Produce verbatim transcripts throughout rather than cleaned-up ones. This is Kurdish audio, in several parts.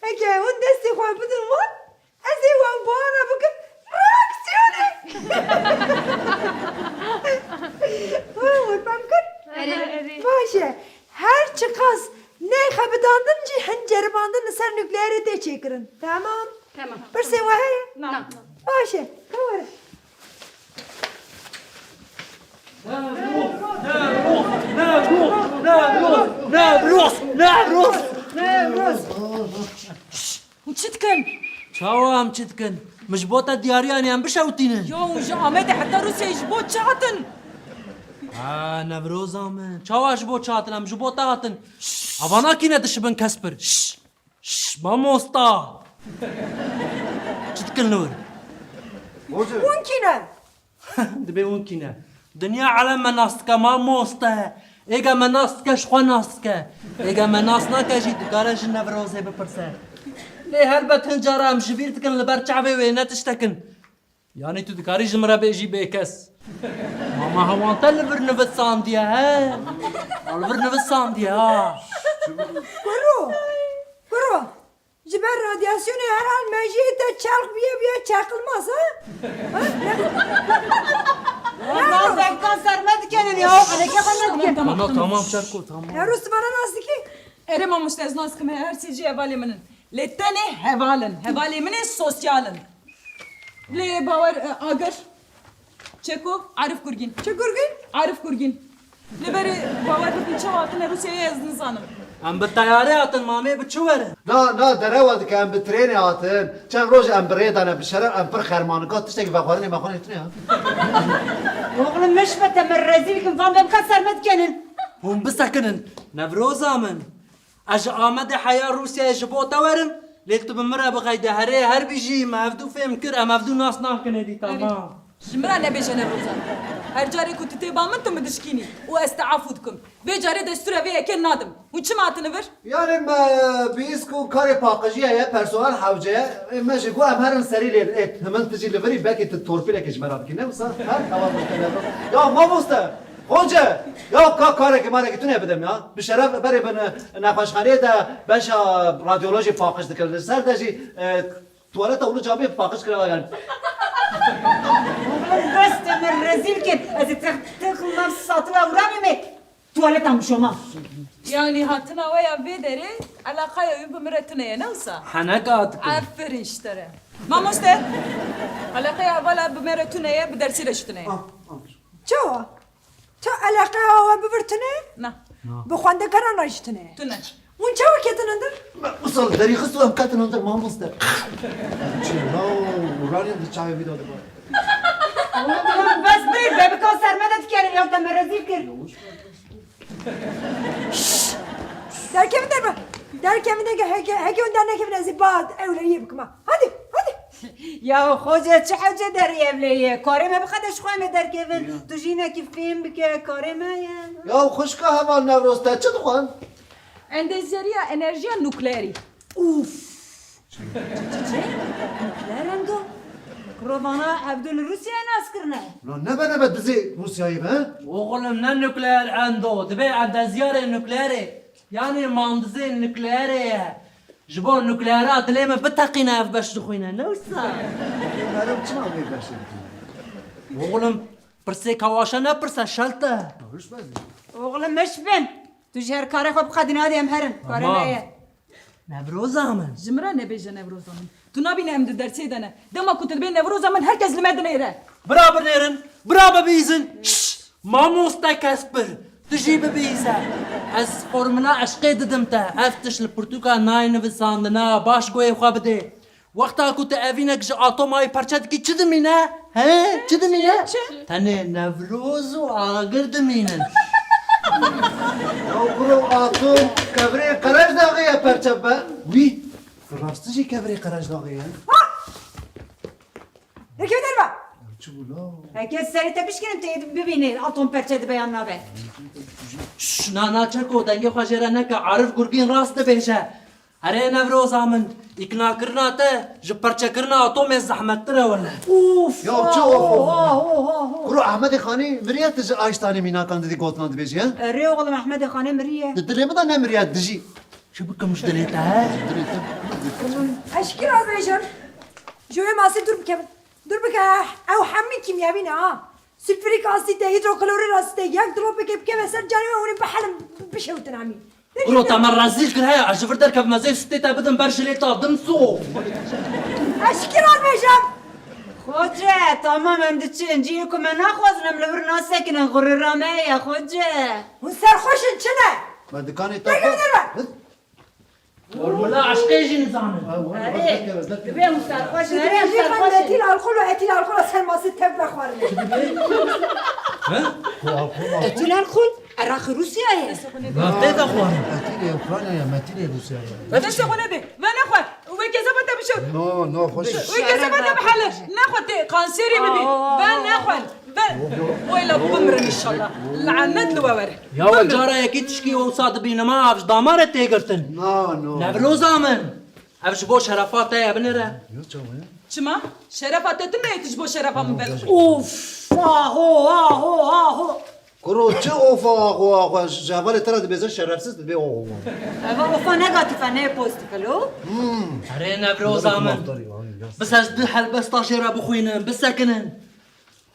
Heke hûn destê xwe bidin wan, ez ê wan bi wan re bikim reaksiyonê. Hûn fem kir? Erê. Erê. Baş e. Her çiqas neyxebitandin jî hin ceribandin li ser nukleerê tê çêkirin. Temam. Temam. Pirsên we heye? Na. Baş e. Ka were. Newroz, Newroz, Newroz, Newroz, Newroz, Newroz. Hûn çi dikin? Çawa em çi dikin? Min ji bo te diyariya em bişewtînin. Yo, hûn ji Amedê heta Rûsyayê ji bo çi hatin? Ha, Newroza min. Çawa ji bo çi hatin? Em ji bo te hatin. Ava nakîne dişibin Kesper. Şş, şş, mamosta. Çi dikin li wir? Hûn kî ne? Dibê hûn kî ne? Dinya elem me nas dike, mamoste. Êge me nas dike, ji xwe nas dike. Êge me nas nake jî dikare ji Newrozê bipirse. Lê helbet hin cara em ji bîr dikin, li ber çavê wê ne tiştekin. Yanî tu dikarî ji min re bêjî bêkes. Ma me hewan te li vir nivisandiye, he? Ma li vir nivisandiye, ha? Kuro, kuro. Ji ber radyasyonê herhal mejiyê te çelq bûye, bûye çeqilmaz, ha? Ha? Ne? Wan devkan ser me dikenin ya, qeleke xwe me dikin. Tamam, tamam, tamam, Çerko, tamam. Newroz, tu bana nas dikî? Erê mamoste, ez nas dikim, her sê jî hevalê min in. Lê tenê heval in. Hevalê min ê sosyal in. Lê bawer, e, agir. Çeko, Arif Gurgîn. Çi Gurgîn? Arif Gurgîn. Lê berê bawer bikin, çawa hatine Rûsyayê ez nizanim. Em bi teyarê hatin, mamê bi çi werin? Na, na, derewa dike, em bi trênê hatin. Çend roj em bi rê de ne, bi şeref em pir xermanika tiştekî vexwarinê me xwe nêtine ya. Oxlum, meşbe te min rezîl kin, van bemka ser me dikenin. Hûn bisekinin, Newroza min. Ez ji Amedê heya Rûsyayê ji bo te werim, lê tu bi min re bixeyde herê, her bijî, me hevdû fêm kir, em hevdû nas nakin êdî, tamam. Ji min re nebêje Newroza. Her carê ku tu tê ba min, tu min dişkînî û ez te afû dikim. Vê carê destûra vê yekê nadim. Hûn çima hatine vir? Yanî me bihîst ku karê paqijî heye, personel hewce ye. Ê, me jî got em herin serî lê. Ê, hemin tu jî li virî, belkî tu torpîlekê ji me re bikî, ne wisa? Ha? Ewa, ya mamoste! Hoca, ya ka karekî marekî tune bidim ya. Bi şeref berê bin nexweşxaneyê de beşa radyolojî paqij dikir. Li ser de jî, e, tuwaleta û camê paqij kira yani. Oğlum, bes te min rezîl kir. Ez ê tex-, tex-, nav satila uranî me. Tuwaleta min şoma. Yanî hatina we ya vê derê, eleqaya wî bi min re tune ye, ne wisa? Heneka dikim. Aferin ji te re. Mamoste, eleqaya hevala bi me re tune ye, bi dersî re jî tune ye. Ah, ah. Çawa? Tu eleqeya we bi vir tune? Na. Na. Bi xwendekaran re jî tune? Tune. Hûn çawa ketin hundir? Me wisa li derî xist û em ketin hundir, mamoste. Çi, law, uranyum di çavê wî de dibe. Oğlum, bes bê, bebika ser me de dikerin ya, te me rezîl kir. Derkevin derve. Derkevin derve. Heke, heke hûn dernekevin ez ê ba ewleyiyê bikim ha. Hadi, hadi. Ya xoce, çi hewce derê evleyê? Karê me bixede ji xwe me derkevin. Ya. Tu jî hinekî fêm bike, karê me ye. Ya xwişka heval Newroz, te çi dixwend? Endezyeriya enerjiya nukleerî. Uf. Çi, çi, çi? Nukleer endo? Kuro vana Evdo li Rûsyayê nas kirine. Lo nebe nebe dizê Rûsyayê be, he? Oğlum ne nukleer endo, dibê endezyarê nukleerê. Yanî mandizê nukleerê ye. Ji bo nukleera dilê min biteqîne ev beş dixwîne, ne wisa? Ê, merem çima vê beşê dikîne? Oğlum, pirsê kawaşe ne pirse, şelte. Hoş be. Oğlum, meş bin. Tu ji her karê xwe biqedîne, hadi em herin. Karê me ye. Newroza min. Ji min re nebêje Newroza min. Tu nabîne em di dersê de ne. Dema ku tu dibê Newroza min, her kes li me dinêre. Bira binêrin, bira bibîzin. Şş! Mamoste Kesper, tu jî bibîze. Ez formula eşqê didim te. Ev tişt li pirtûka nayê nivisandina. Baş guhê xwe bidê. Wexta ku tu evînek ji atomayê perçe dikî, çi dimîne? He? Çi dimîne? Çi? Tenê Newroz û agir dimînin. Ya kuro, atom kevirê Qerejdaxê ye perçe be. Wî, rastî jî kevirê Qerejdaxê ye. Yekê derve. Ya çi bû la? Heke serê te bişkînin, tê bibînî atom perçe dibe yan nabe. Şş, na, na, Çeko, dengê xwe jê re neke, Arif Gurgîn rast dibêje. Erê Newroza min, îknakirina te ji perçekirina atomê zehmettir e wele. Ûf! Ya çi ûf, ûf? Oha, oha, oha. Kuro Ehmedê Xanî miriye, tu ji Einsteinê mînakan didî gotinan dibêjî, he? Erê oğlum, Ehmedê Xanî miriye. Di dilê min de nemiriye, dijî. Çi bikim ji dilê te, he? Ji dilê te. Eşkera bêjim. Ji wê masê dûr bikevin. Dûr bike. Ew hemî kîmyewî ne ha. Sulfurik asîte, hîdroklorîk asîte, yek dilopekê bikeve ser canê we, hûn ê bihelin, bişewtin hemî. Kuro, te me rezîl kir he, ez ji vir derkevim, ez ê sitê te bidim ber jilê ta, dimso. Eşkera bêjim. Xoce, tamam, em diçin. Cihê ku me naxwazin, em li vir nasekinin. Xurira me ye, Xoce. Hûn serxweş in, çi ne? Me dikanê te Derkevin derve. Formula eşqê jî nizanin. Erê, dibe hûn serxweş in, erê, em Dibêjî serxweş in. Metîl alkol û etîl alkol ser masê tev vexwarin. He? Etîl alkol, eraqî Rûsyayê. Na tê de xwarin. Etîlê Ukraynayê, metîlê Rûsyayê. Destê xwe nedê. Venexwe. Wê kezeba te bişo. No, no, xweş. Wê kezeba te bihele. Nexwe tê kanserê bibî. Aa. Venexwe. Ve, weyla bimirin inşallah. Lanet li we were. Ya we cara yekî tişkî wisa dibînim ha, ev ji damarê tê girtin. Na, no. Nevroza min. Ev ji bo şerefa te ye, binêre. Yo, çawa ye? Çima? Şerefa te tune ye, tu ji bo şerefa min ber. Of, aho, aho, aho. Kuro, çi ofa, aho, aho? Ji hevalê te re dibêje şerefsiz, dibê oho. Eva ofa negatîf e, ne pozitif e lo. Erê Nevroza min. Bise ez du helbesta jê re bixwînim, bisekinin.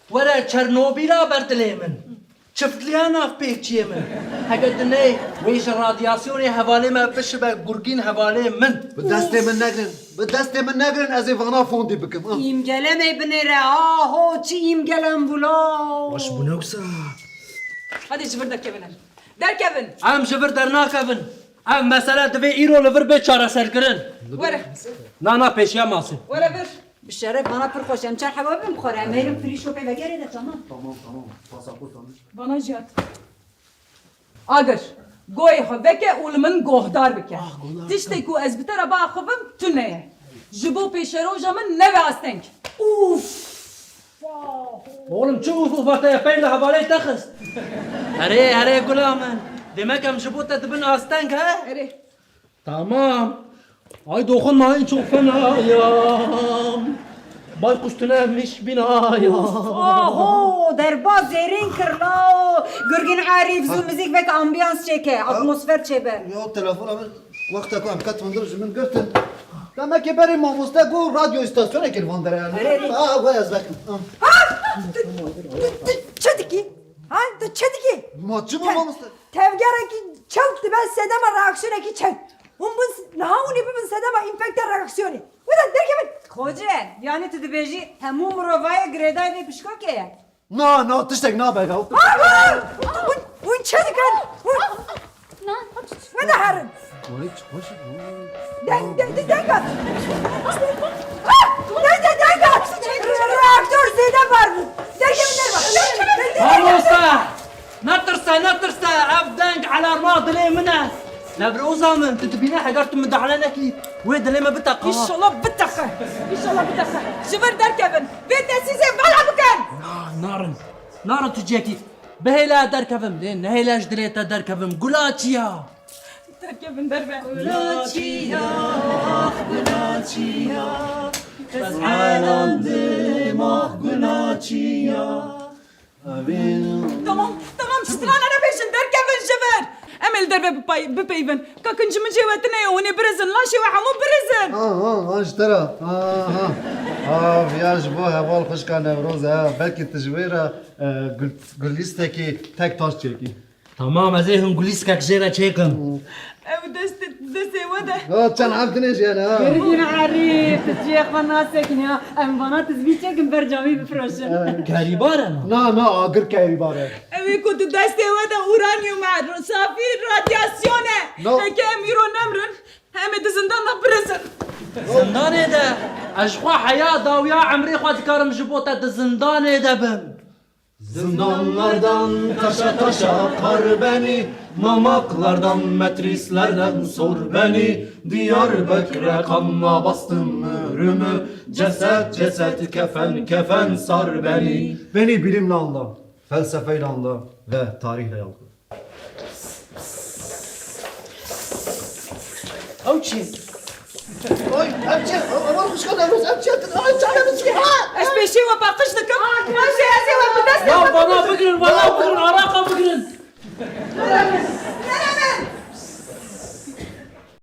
Were Çernobîla ber dilê min. Çiftliya navpêkiyê min. Heke dinê wê ji radyasyonê hevalê me bişibe gurgîn hevalê min. Bi destê min negirin. Bi destê min negirin, ez ê vana fondî bikim. Ah. Îmgele me binêre. Aho, çi îmgelem bû lo. Baş bûne wisa. Hadi ji vir derkevin. Derkevin. Em ji vir dernakevin. Ev mesele divê îro li vir bê çareserkirin. Were. Na, na, pêşiya masê. Were vir. Bi şeref, bana pir xweş e. Em çar heba bibin bi xwe re. Em herin free shopê vegerê de, tamam. Tamam, tamam. Pasaport almış. Bana jî hat. Agir, goyê xwe veke û li min gohdar bike. Ah, gohdar bike. Tiştê ku ez bi te re biaxivim, tune ye. Ji bo pêşeroja min nebe asteng. Ûf! Oğlum, çi ûf ûfa te ye? Pey li hevalê te xist. Erê, erê gula min. Demek em ji bo te dibin asteng, he? Erê. Tamam. Ay dokunmayın çok fenayam. Baykuş tünemiş binaya. Oho, derbaz zêrîn kir la. Gurgin Arîf, zû muzîk vek, ambiyans çêke, atmosfer çêbe. Ya telefona min wexta ku em ketin dir ji min girtin. Demekê berê mamoste got radyo îstasyonekê li van derê ye. Erê, erê. Ha, vay ez vekim. Ha. Ha? Tu, tu, tu çi dikî? Ha? Tu çi dikî? Ma çi bû mamoste? Tevgerekî çewt dibe sedema reaksiyonekî çewt. Hûn bin, niha hûn ê bibin sedema enfekte reaksiyonê. Weda derkevin. Xoce, yanî tu dibêjî hemû mirovayê girêdayê vê pişkokê ye? Na, na, tiştek nabe ya. Aa, aa! Hûn, hûn çi dikin? Hûn weda herin. Deng, deng, deng, deng at. Ah! Deng, deng, deng at. Reaktör zêde bar bû. Derkevin derva. Mamoste! Netirse, netirse, ev deng alarma dilê min e. Nevroza min, tu dibîne heger tu midahale nekî, wê dilê me biteqe. Înşallah biteqe. Înşallah biteqe. Ji vir derkevin. Vê tesîzê vala bikin. Na, narin. Narin tu cihekî. Bihêle derkevim. Lê nehêle ji dilê te derkevim. Gula çiya. Derkevin derve. Gula çiya, ah gula çiya. Ez helandim, ah gula çiya. Tamam, tamam, ji strana nebêjin, derkevin ji vir. Em ê li derve bipey-, bipeyvin. Ka kincimincê we tune ye, hûn ê birizin, laşê we hemû birizin. Ha, ha, ha, ji te re. Ha, ha. Ha, viya ji bo heval xwişka Newroz e, ha. Belkî tu ji wê re, e, gul-, gulîstekî tek taş çêkî. Tamam, ez ê hûn gulîskek jê re çêkim. Ew dest, destê we de. Ha, çend ev dinê jî hene, ha. Gurgîn Erîf, tu cihê xwe nasekinî, ha. Em vana tizbî çêkin ber camî bifroşin. Kerîbar e, na? Na, na, agir kerîbar e. Ew ê ku tu destê we de uranyum e, safî radyasyon e. No. Heke em îro nemrin, em ê di zindan de birizin. Zindanê de? Ez ji xwe heya dawiya emrê xwe dikarim ji bo te di zindanê de bim. Zindanlardan taşa taşa kar beni, mamaklardan, metrislerden sor beni. Diyarbekir'e kanla bastım mührümü, ceset ceset, kefen kefen sar beni. Beni bilimle anla, felsefeyle anla ve tarihle yalgı. Ew çi? Ay, ev çi? Aman xwişka Newroz, ev çi? Ay, çare min çi? Ha! Ez pêşî we paqij dikim. Baş e, ez ê we bi dest. Ya bana bigirin, bana